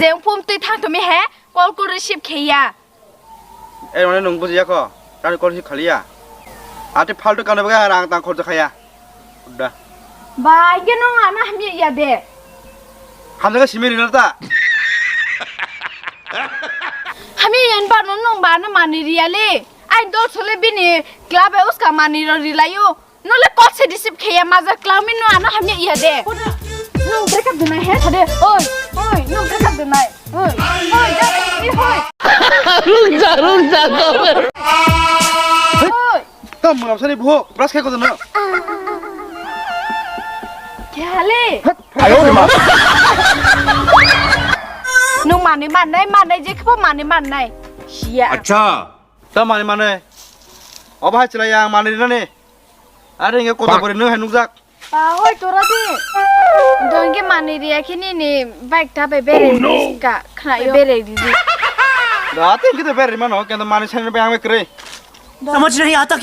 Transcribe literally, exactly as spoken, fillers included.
Jeng phone twi thang to mi he, call ko receive khe ya. Eh, mane nwng bujiya kho, tani call receive khaliya. Ate faltu kana baga rang tang khorja khaya. Da. Ba, ige nwng ano hamya ya de. Hamjaga simi rina ta. Hamya yan ba no nwng ba no mani riya le. Ai dol sole bini club e uska mani ro rilayo. No le call se receive khe ya maja club mi no ano hamya ya de. Nwng break up de nai he thade. Oi, oi, nwng break up de nai. Oi, oi, da, oi, oi. Rungja, rungja, kau. Oi. Tam murab sari buho, brush khai kodono. Khale. Ayo, ma. Nwng mani mannai, mannai, je kebo mani mannai. Siya. Acha. Tam mani mane. Obo hai chilai yang mani rinani. Are inge koto pore nwng hai nukjak. Pa hoi tora di. Dongge mani riya khe nini bike ta bai bere Oh, no. Ka khna bere di. Da te kito bere mano kento mani sani bai ang bai kre. समझ नहीं आता कि